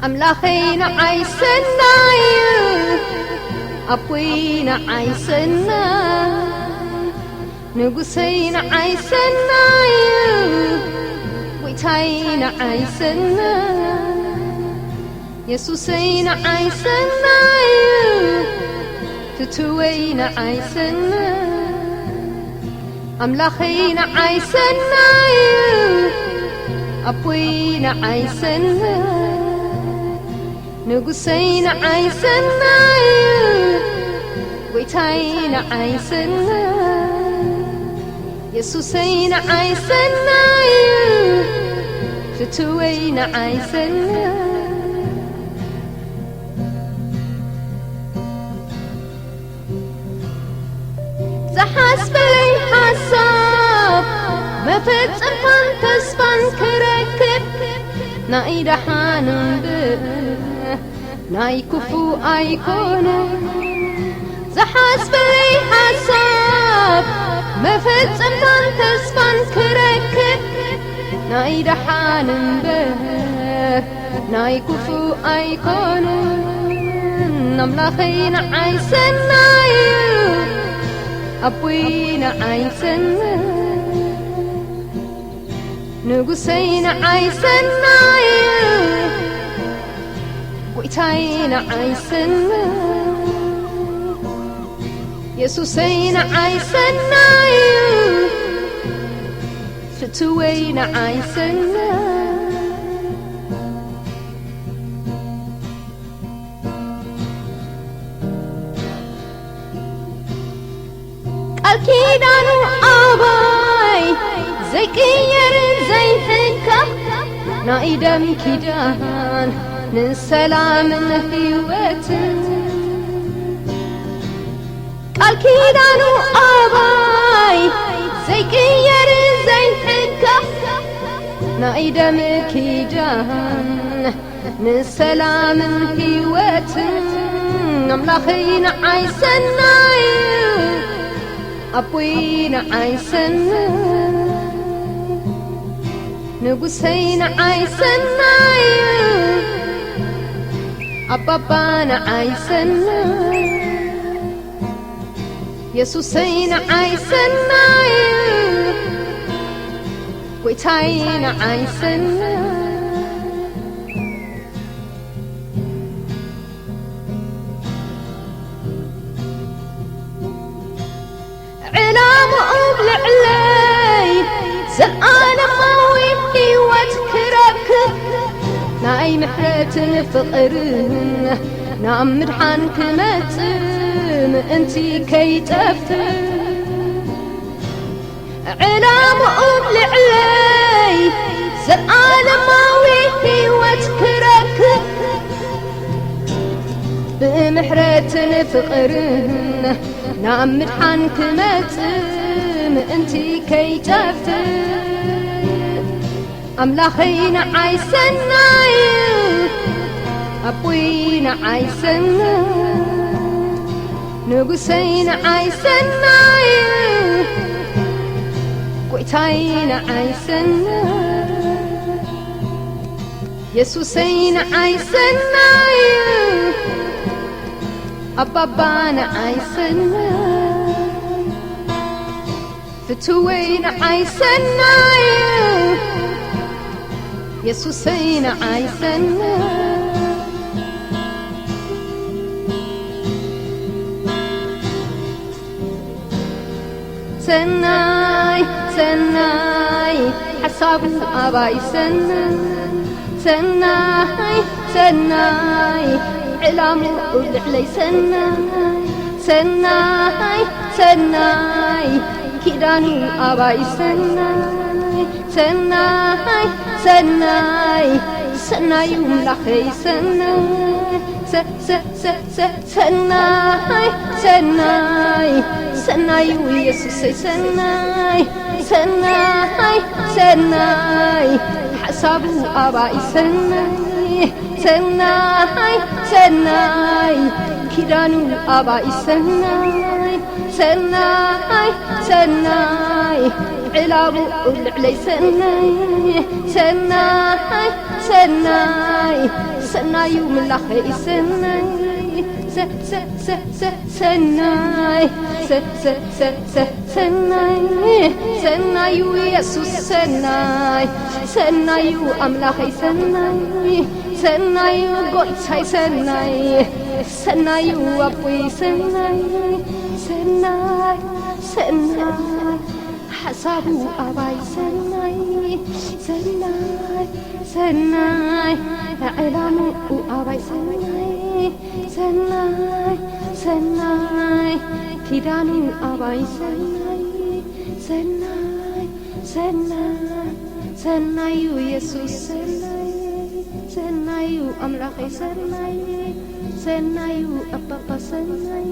ኣምላኸይ ንዓይ ሰናይ እዩ፣ ኣቦይ ንዓይ ሰናይ፣ ንጉሰይ ንዓይ ሰናይ እዩ፣ ጎይታይ ንዓይ ሰናይ፣ የሱሰይ ንዓይ ሰናይ እዩ፣ ፍትወይ ንዓይ ሰናይ፣ ኣምላኸይ ንዓይ ሰናይ እዩ፣ ኣቦይ ንዓይ ሰናይ፣ ንጉሰይ ንዓይ ሰናይ እዩ፣ ጎይታይ ንዓይ ሰናይ፣ የሱሰይ ንዓይ ሰናይ እዩ፣ ፍትወይ ንዓይ ሰናይ። ዝሓስበለይ ሓሳብ መፈጸምታን ተስፋን ክረክብ፣ ናይ ደሓን እምበር ናይ ክፉእ ኣይኮነን። ዝሓስበለይ ሓሳብ መፈጸምታን ተስፋን ክረክብ፣ ናይ ደሓን እምበር ናይ ክፉእ ኣይኮነን። ኣምላኸይ ንዓይ ሰናይ እዩ፣ ኣቦይ ንዓይ ሰናይ፣ ንጉሰይ ንዓይ ሰናይ እዩ፣ ጎይታይ ንዓይ ሰናይ፣ የሱሰይ ንዓይ ሰናይ እዩ፣ ፍትወይ ንዓይ ሰናይ። ቃል ኪዳኑ ኣባይ ዘይቅየር ዘይሕንከፍ፣ ናይ ደም ኪዳን ንሰላምን ህይወትን። ቃል ኪዳኑ ኣባይ ዘይቅየር ዘይሕንከፍ፣ ናይ ደም ኪዳን ንሰላምን ህይወትን። ኣምላኸይ ንዓይ ሰናይ እዩ፣ ኣቦይ ንዓይ ሰናይ፣ ንጉሰይ ንዓይ ሰናይ እዩ፣ ኣባባ ንዓይ ሰናይ፣ የሱሰይ ንዓይ ሰናይ እዩ፣ ጎይታይ ንዓይ ሰናይ። ዕላምኡ ልዕለይ፣ ዘልኣለማዊ ህይወት ክረክብ፣ ናይ ምሕረትን ፍቕርን ናብ ምድሓን ክመጽእ፣ ምእንቲ ከይጠፍእ። ዕላምኡ ልዕለይ፣ ዘልኣለማዊ ህይወት ክረክብ፣ ብምሕረትን ፍቕርን ናብ ምድሓን ክመጽእ፣ ምእንቲ ከይጠፍእ። ኣምላኸይ ንዓይ ሰናይ እዩ፣ ኣቦይ ንዓይ ሰናይ፣ ንጉሰይ ንዓይ ሰናይ እዩ፣ ጎይታይ ንዓይ ሰናይ፣ የሱሰይ ንዓይ ሰናይ እዩ፣ ኣባባ ንዓይ ሰናይ፣ ፍትወይ ንዓይ ሰናይ እዩ፣ የሱሰይ ንዓይ ሰናይ። ሰናይ ሰናይ፣ ሓሳቡ ኣባይ ሰናይ፣ ሰናይ ሰናይ፣ ዕላምኡ ልዕለይ ሰናይ፣ ሰናይ ሰናይ፣ ኪዳኑ ኣባይ ሰናይ፣ ሰናይ ሰናይ፣ ሰናዩ ኣምላኸይ ሰናይ፣ ሰ-፣ ሰ-፣ ሰ-፣ ሰ-፣ ሰናይ ሰናይ፣ ሰናዩ የሱሰይ ሰናይ፣ ሰናይ ሰናይ፣ ሓሳቡ ኣባይ ሰናይ፣ ሰናይ ሰናይ፣ ኪዳኑ ኣባይ ሰናይ ሰናይ ሰናይ ዕላቡ ልዕለይ ሰናይ ሰናይ ሰናይ ሰናዩ ምላኸይ ሰናይ ሰ- ሰ- ሰ- ሰ- ሰናይ ሰ- ሰ- ሰ- ሰ- ሰናይ ሰናዩ የሱስ ሰናይ ሰናዩ ኣምላኸይ ሰናይ ሰናዩ ጎይታይ ሰናይ ሰናዩ ኣቦይ ሰናይ ሰናይ ሰናይ ሓሳቡ ኣባይ ሰናይ ሰናይ ሰናይ ዕላምኡ ኣባይ ሰናይ ሰናይ ሰናይ ኪዳኑ ኣባይ ሰናይ ሰናይ ሰናይ ሰናዩ የሱስ ሰናይ ሰናዩ ኣምላኸይ ሰናይ ሰናዩ ኣባባ ሰናይ